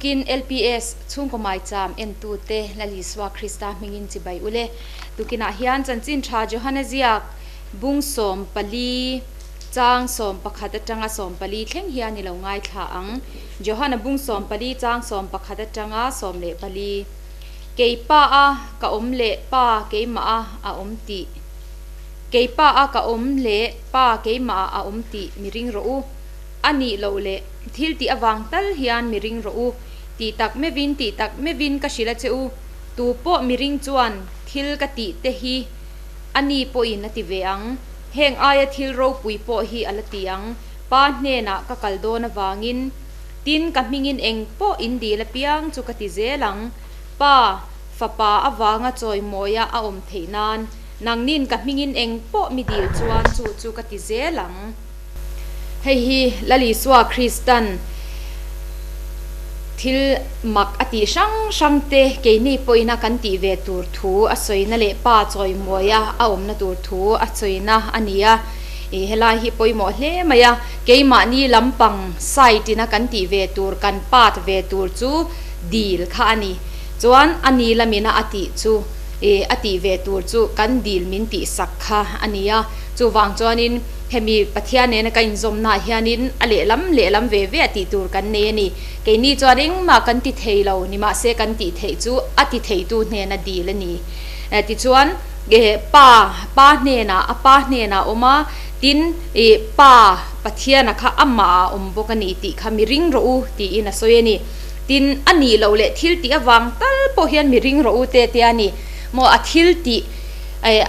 Tukin LPS chhungkaw maicham entute Lal Isua Krista hmingin chibai ule. Tukinah hian chanchin tha Johana ziak bung 14 chang 11 atanga 14 thleng hian i lo ngaithla ang. Johana bung 14 chang 11 atanga 14. Kei pa a ka awm leh pa keimah a a awm tih Kei pa a ka awm leh pa keimah a a awm tih mi ring rawh u. A nih loh leh thil tih avang tal hian mi ring rawh u. Tih tak mevin tih tak mevin ka hrilh a che u. Tu pawh mi ring chuan thil ka tih te hi a ni pawhin a ti ve ang. Heng aia thil ropui pawh hi a la ti ang. Pa hnenah ka kal dawn avangin tin ka hmingin eng pawh in dil apiang chu ka ti zel ang. Pa, fapa avanga chawimawia a awm theih nan nangnin ka hmingin eng pawh mi dil chuan chu chu ka ti zel ang. Hei hi Lal Isua Kristan thil mak a tih hrang hrang te keini pawhin a kan tih ve tur thu a sawina leh Pa chawimawia a awmna tur thu a sawina a ni a. Ih helai hi pawimawh hle mai a, keimahni lampang side ina kan tih ve tur kan part ve tur chu dil kha a ni. Chuan a ni lamina a tih chu ih a tih ve tur chu kan dil min tih sak kha a ni a. Chuvang chuanin hemi Pathian nena ka inzawmnaah hianin a lehlam lehlam ve ve a tih tur kan nei a ni. Keini chuan engmah kan ti thei lo, nimahse kan tih theih chu a ti theitu hnena dil a ni. Tichuan pa, pa hnenah, a pa hnenah a awm a, tin ih pa Pathiana kha amah ah a awm bawk a ni tih kha mi ring rawh u tiin a sawi a ni. Tin a nih loh leh thil tih avang tal pawh hian mi ring rawh u te tia a ni. Maw a thil tih eh.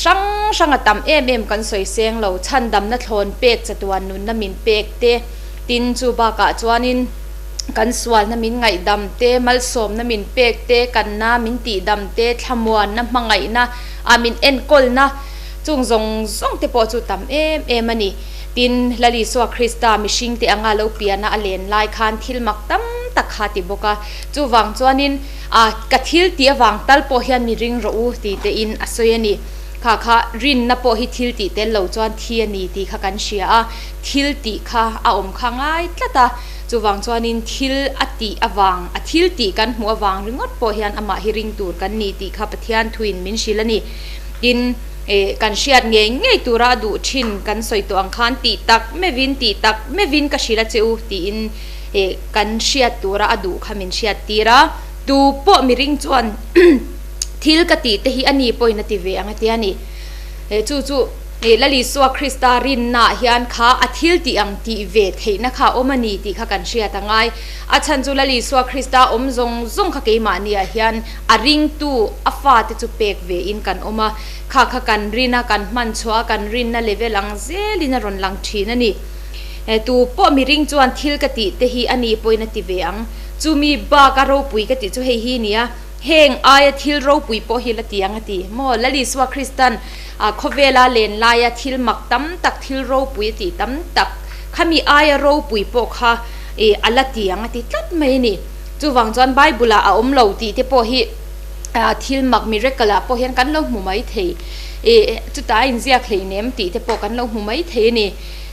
Hrang hrang a tam em em kan sawi seng lo, chhandamna thlawn pek chatuan nunna min pek te, tin chu bakah chuanin kan sualna min ngaihdam te, malsawmna min pek te, kanna min tihdam te, thlamuanna, hmangaihna ah min enkawlna chung zawng zawng te pawh chu tam em em a ni. Tin, Lal Isua Krista mihringte anga lo piana a len lai khan thil mak tam tak kha ti bawk a, chuvang chuanin, A, ka thil tih avang tal pawh hian mi ring rawh u ti tein a sawi a ni. Kha kha rinna pawh hi thil tih tel lo chuan thi a ni tih kha kan hria a, thil tih kha a awm kha ngai tlat a. Chuvang chuanin thil a tih avang, a thil tih kan hmuh avang ringawt pawh hian amah hi ring tur kan ni tih kha Pathian thuin min hrilh a ni. Tin, eh, kan hriat ngei ngei tura a duh thin kan sawi tawh ang khan tih tak mevin, tih tak mevin ka hrilh a che u tiin, Eh, kan hriat tura a duh kha min hriat tir a, tu pawh miring chuan thil ka tih te hi a ni pawhin a ti ve ang a ti a ni. Eh, chu chu eh Lal Isua Krista rinna ah hian kha a thil tih ang tih ve theihna kha a awm a ni tih kha kan hriat a ngai. A chhan chu Lal Isua Krista awm zawng zawng kha keimahni ah hian a ringtu a fate chu pek ve in kan awm a, kha kha kan rin a, kan hman chhuah a, kan rinna level ang zelin a rawn lang thin a ni. He tu pawh miring chuan thil ka tih te hi a ni pawhin a ti ve ang. Chumi bak a ropui ka tih chu hei hi nia, heng aia thil ropui pawh hi la ti ang a ti. Maw Lal Isua Kristan a khawvela len laia thil mak tam tak, thil ropui a tih tam tak, khami aia ropui pawh kha i a la ti ang a ti tlat mai a ni. Chuvang chuan Bible ah a awm lo tih te pawh hi thil mak miracle ah pawh hian kan lo hmu mai thei. I chutah a inziak hleinem tih te pawh kan lo hmu mai thei a ni.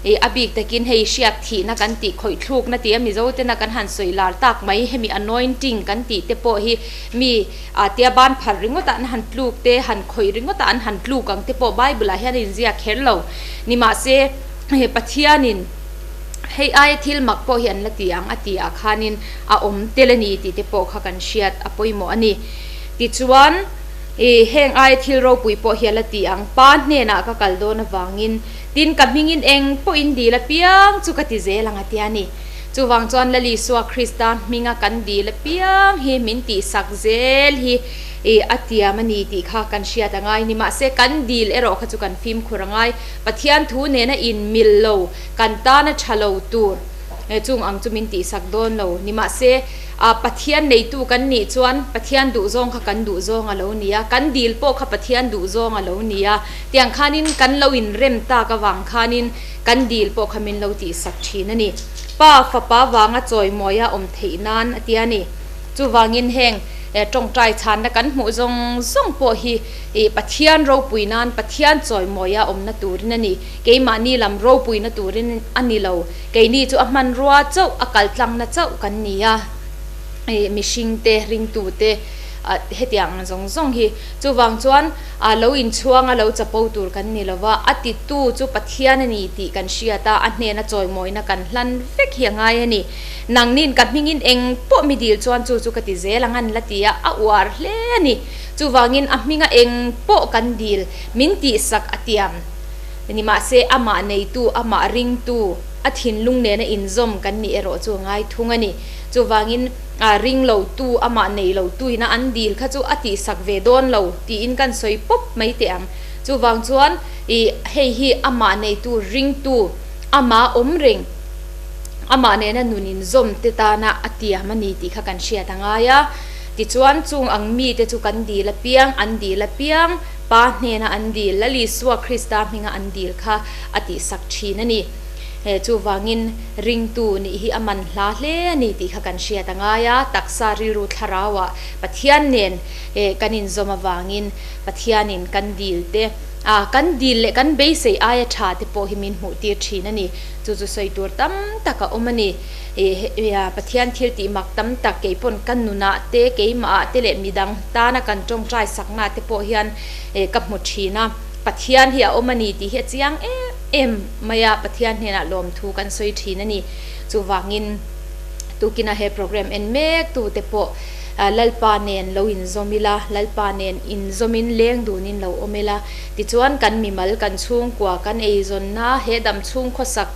Ih a bik takin hei hriak thihna kan tih khawih thlukna tih a Mizo tena kan han sawi lar tak mai hemi anointing kan tih te pawh hi mi ah tia ban phar ringawt ah an han tluk te han khawih ringawt ah an han tluk ang te pawh Bible ah hian a inziak kher lo nimahse he Pathianin hei aia thil mak pawh hi an la ti ang a tih ah khanin a awm tel a ni tih te pawh kha kan hriat a pawimawh a ni. Tichuan ih heng aia thil ropui pawh hi a la ti ang Pa hnenah ka kal dawn avangin Tin, ka hmingin eng pawhin dil apiang chu ka ti zel ang a ti a ni. Chuvang chuan Lal Isua Krista hminga kan dil apiang hi min tihsak zel hi i a tiam a ni tih kha kan hriat a ngai. Nimahse, kan dil erawh kha chu kan fimkhur a ngai. Pathian thu nena inmil lo, kan tana tha lo tur chung ang chu min tihsak dawn lo. Nimahse, A Pathian neitu kan nih chuan Pathian duhzawng kha kan duhzawng a lo ni a, kan dil pawh kha Pathian duhzawng a lo ni a, tiang khanin kan lo inrem tak avang khanin kan dil pawh kha min lo tihsak thin a ni. Pa fapa vanga chawimawi a awm theih nan a ti a ni. Chuvangin heng tawngtai chhanna kan hmuh zawng zawng pawh hi Pathian ropui nan Pathian chawimawi a awmna turin a ni. Keimahni lam ropuina turin a ni lo. Keini chu a hmanrua chauh, a kaltlangna chauh kan ni a. Ih mihringte, ringtute ah hetiang ang zawng zawng hi. Chuvang chuan ah lo inchhuanga lo chapo tur kan ni lova, a titu chu Pathian a ni tih kan hriat a, a hnena chawimawina kan hlan vek hi a ngai a ni. Nangnin ka hmingin eng pawh mi dil chuan chu chu ka ti zel ang an la ti a, a uar hle a ni. Chuvangin a hminga eng pawh kan dil min tihsak a tiam ni mahse amah neitu, amah ringtu, a thinlung nena inzawm kan nih erawh chu a ngai thung a ni. Chuvangin ring lotu, amah nei lotu ina an dil kha chu a tihsak ve dawn lo tiin kan sawi pawp mai teh ang. Chuvang chuan ih hei hi amah neitu, ringtu, amah awm reng, amah nena nun inzawm te tana a tiam a ni tih kha kan hriat a ngai a. Tichuan chung ang mite chu kan dil apiang, an dil apiang, Pa hnena an dil, Lal Isua Krista hminga an dil kha a tihsak thin a ni. He chuvangin ringtu nih hi a man hla hle a ni tih kha kan hriat a ngai a, taksa rilru thlarauah Pathian nen kan inzawm avangin Pathianin kan dil te, kan dil leh kan beisei aia tha te pawh hi min hmuh tir thin a ni. Chu chu sawi tur tam tak a awm a ni. Pathian thil tih mak tam tak kei pawn ka nunah te, keimahah te leh midang tana kan tawngtai sakna te pawh hian ka hmu thin a. Pathian hi a awm a ni tih hi a chiang em em mai a, Pathian hnenah lawmthu kan sawi thin a ni. Chuvangin tukina he program en mek tu te pawh Lalpa nen lo inzawm ila, Lalpa nen inzawmin leng dunin lo awm ila, tichuan kan mimal, kan chhungkua, kan eizawnna, he dam chhung khawsak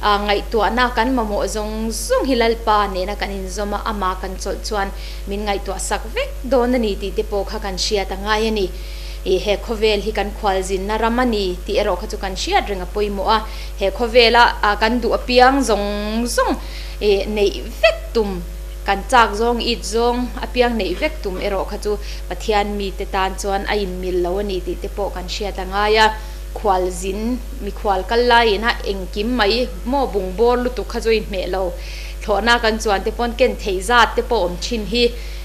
ngaihtuahna kan mamawh zawng zawng hi Lalpa nena kan inzawm a, amah kan chawlh chuan min ngaihtuah sak vek dawn a ni tih te pawh kha kan hriat a ngai a ni. Ih he khawvel hi kan khualzinna ram a ni tih erawh kha chu kan hriat reng a pawimawh a, he khawvela kan duh apiang zawng zawng ih neih vek tum, kan chak zawng it zawng apiang neih vek tum erawh kha chu Pathian mite tan chuan a inmil lo a ni tih te pawh kan hriat a ngai a, khualzin mikhual kal laiin a engkim mai maw bungbawr lutuk kha chu inhmeh lo, thlawhna kan chuan te pawn ken theih zat te pawh awm thin hi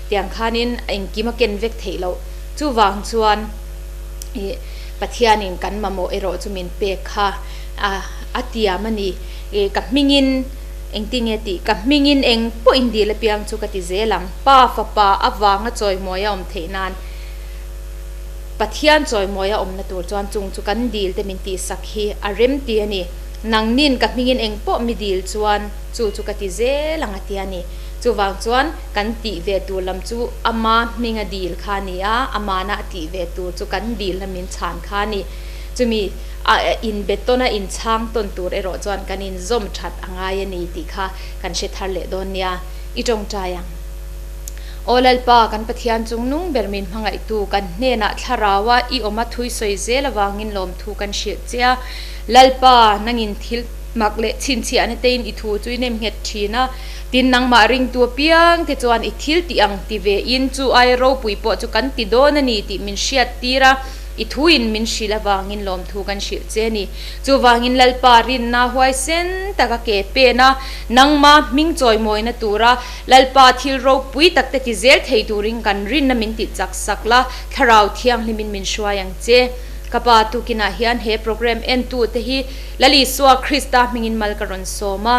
tiang khanin engkim a ken vek theih loh. Chuvang chuan ih Pathianin kan mamawh erawh chu min pek kha a a tiam a ni. Ih ka hmingin engtinge tih ka hmingin eng pawh in dil apiang chu ka ti zel ang. Pa fapa avanga chawimawi a awm theih nan Pathian chawimawi a awmna tur chuan chung chu kan dil te min tihsak hi a rem ti a ni. Nangnin ka hmingin eng pawh mi dil chuan chu chu ka ti zel ang a ti a ni. Chuvang chuan kan tih ve tur lam chu ama hminga dil kha a ni a, amana a tih ve tur chu kan dil na min chhan kha a ni. Chumi a inbe tawn a, inchhang tawn tur erawh chuan kan inzawm that a ngai a ni tih kha kan hre thar leh dawn nia. I tawngtai ang. Aw Lalpa, kan Pathian chung nung ber min hmangaihtu, kan hnenah thlaraua i awm a thui sawi zel avangin lawmthu kan hrilh che a. Lalpa, nangin thil mak leh chhinchhiahna tein i thu chu i nem nghet thin a. Tin, nangmah ringtu apiang te chuan i thil tih ang ti ve in chu ai ropui pawh chu kan ti dawn a ni tih min hriat tir a, i thuin min hrilh avangin lawmthu kan hrilh che a ni. Chuvangin Lalpa rinna huaisen taka ke pen a, nangma hming chawimawina tura Lalpa thil ropui tak te ti zel thei turin kan rinna min tih chak sak la, Thlarau Thianghlimin min hruai ang che. Ka pa tukinah hian he program entute hi Lal Isua Krista hmingin mal ka rawn sawm a.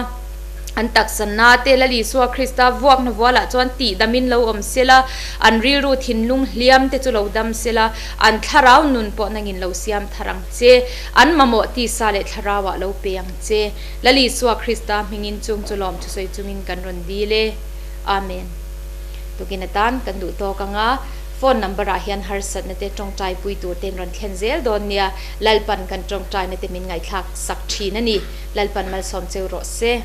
An taksanna te Lal Isua Krista vuakna vualah chuan tihdamin lo awm sela, an rilru thinlung hliam te chu lo dam sela, an thlarau nun pawh nangin lo siam thar ang che. An mamawh tisa leh thlarauah lo pe ang che. Lal Isua Krista hmingin chung chu lawm thusawi chungin kan rawn dil e. Amen. Tukin atan kan duh tawk anga phone number ah hian harsatna te tawngtai pui tur ten rawn thlen zel dawn nia. Lalpan kan tawngtaina te min ngaihthlak sak thin a ni. Lalpan malsawm cheu rawh se.